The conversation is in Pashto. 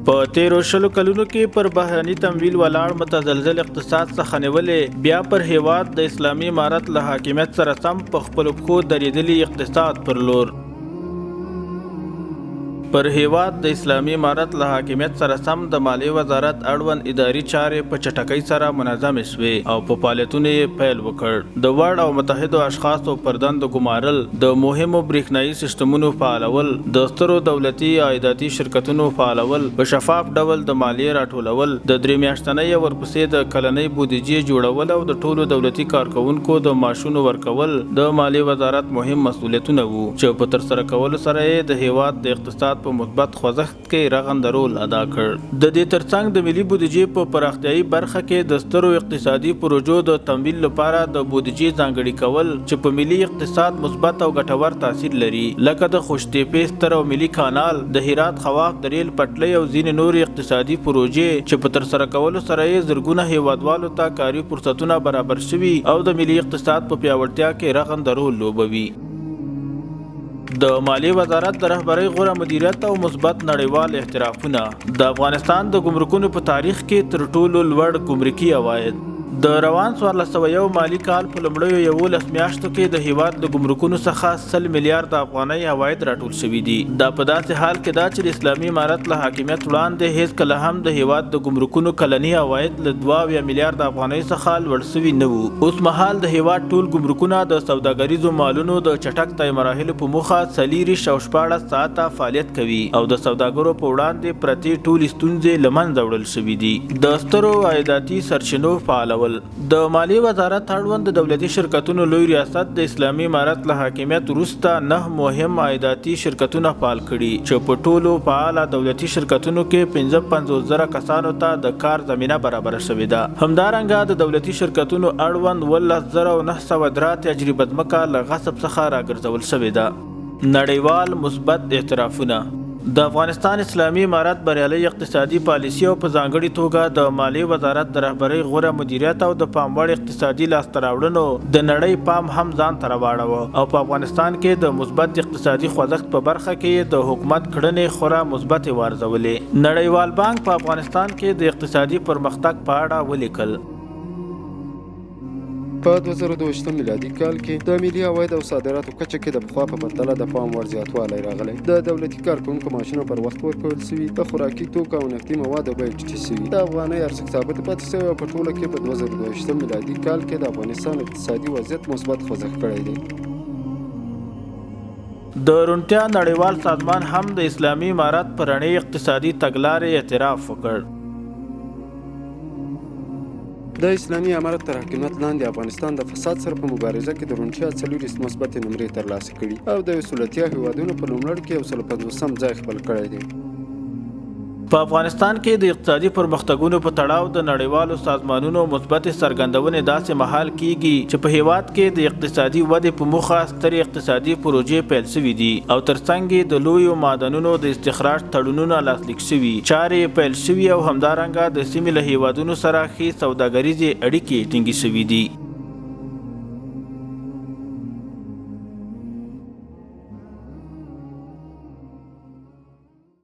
په تېرو 20 کلونو کې پر بهرني تمویل ولاړ متزلزل اقتصاد څخه نیولې بیا پر هېواد د اسلامي امارت له حاکمیت سره سم په خپلو پښو درېدلي اقتصاد پر لور. پر هېواد د اسلامي امارت له حاکمیت سره سم د مالیې وزارت اړوند اداري چارې په چټکۍ سره منظمې شوې او په فعالیتونو یې پیل وکړ. د وړ او متحدو اشخاصو پر دندو ګمارل، د مهمو برېښنايي سیستمونو فعالول، د سترو دولتي عایداتي شرکتونو فعالول، په شفاف ډول د مالیې راټولول، د درې میاشتنۍ او ورپسې د کلنۍ بودیجې جوړول او د ټولو دولتي کارکوونکو د معاشونو ورکول د مالیې وزارت مهم مسؤلیتونه وو چې په ترسره کولو سره یې د هېواد د اقتصاد په مثبت خوځښت کې رغنده رول ادا کړ. د دې ترڅنګ د ملي بودیجې په پراختیايي برخه کې د سترو اقتصادي پروژو د تمویل لپاره د بودیجې ځانګړي کول چې په ملي اقتصاد مثبت او ګټور تاثیر لري لکه د خوشتېپې ستر او ملي کانال، د هرات خواف د ریل پټلۍ او ځینې نورې اقتصادي پروژې چې په ترسره کولو سره یې زرګونه هېوادوالو ته کاري فرصتونه برابر شوي او د ملي اقتصاد په پیاوړتیا کې رغنده رول لوبوي. د مالیې وزارت د رهبرۍ غوره مدیریت او مثبت نړیوال اعترافونه. د افغانستان د ګمرکونو په تاریخ کې تر ټولو لوړ ګمرکي عواید. د روان 1401 مالي کال په لومړیو 11 میاشتو کې د هیواد له ګمرکونو څخه 100 میلیارده افغانۍ عواید راټول شوي دي. دا په داسې حال کې ده چې د اسلامي امارت له حاکمیت وړاندې هیڅکله هم د هیواد د ګمرکونو کلني عواید له 72 میلیارده افغانۍ څخه لوړ شوي نه وو. اوس مهال د هیواد ټول ګمرکونه د سوداګریزو مالونو د چټک طی مراحلو په موخه 24 او 16 ساعته فعالیت کوي او د سوداګرو په وړاندې پرتې ټولې ستونزې له منځه وړل شوې دي. د سترو عایداتي سرچینو فعالول. د مالیې وزارت اړوند د دولتي شرکتونو لوی ریاست د اسلامي امارت له حاکمیت وروسته 9 مهم عایداتي شرکتونه فعال کړي چې په ټولو فعاله دولتي شرکتونو کې 55 زره کسانو ته د کار زمینه برابره شوې ده. همدارنګه د دولتي شرکتونو اړوند 17,983 جریبه ځمکه له غصب څخه راګرځول شوې ده. نړیوال مثبت اعترافونه. د افغانستان اسلامي امارت بریالۍ اقتصادي پالیسي او په ځانګړي توګه د مالیې وزارت د رهبرۍ غوره مدیریت او د پام وړ اقتصادي لاسته راوړنو د نړۍ پام هم ځان ته راواړاوه او په افغانستان کې د مثبت اقتصادي خوځښت په برخه کې یې د حکومت کړنې خورا مثبتې وارزولې. نړیوال بانک په افغانستان کې د اقتصادي پرمختګ په اړه ولیکل. په 2022 میلادي کال کې د ملي عواید او صادراتو کچه کې د پخوا په پرتله د پام وړ زیاتوالی راغلی. د دولتي کارکوونکو معاشونه پر وخت ورکول شوي، د خوراکي توکو او نفتي موادو بیې ټیټې شوي، د افغانۍ ارزښت ثابت پاتې شوی او په ټوله کې په 2022 میلادي کال کې د افغانستان اقتصادي وضعیت مثبت خوځښت کړی دی. د روڼتیا نړیوال سازمان هم د اسلامي امارت پر رڼې اقتصادي تګلارې اعتراف وکړ. د اسلامي امارت تر حاکمیت لاندې افغانستان د فساد سره په مبارزه کې د روڼتیا 24 مثبتې نمرې ترلاسه کړي او د 180 هېوادونو په نوملړ کې 150 ځای خپل کړی دی. په افغانستان کې د اقتصادي پرمختګونو په تړاو د نړیوالو سازمانونو مثبتې څرګندونې داسې مهال کېږي چې په هېواد کې د اقتصادي ودې په موخه سترې اقتصادي پروژې پیل شوې دي او ترڅنګ یې د لویو معدنونو د استخراج تړونونه لاسلیک شوي، چارې یې پیل شوي او همدارنګه د سیمې له هېوادونو سره ښې سوداګریزې اړیکې ټینګې شوې دي.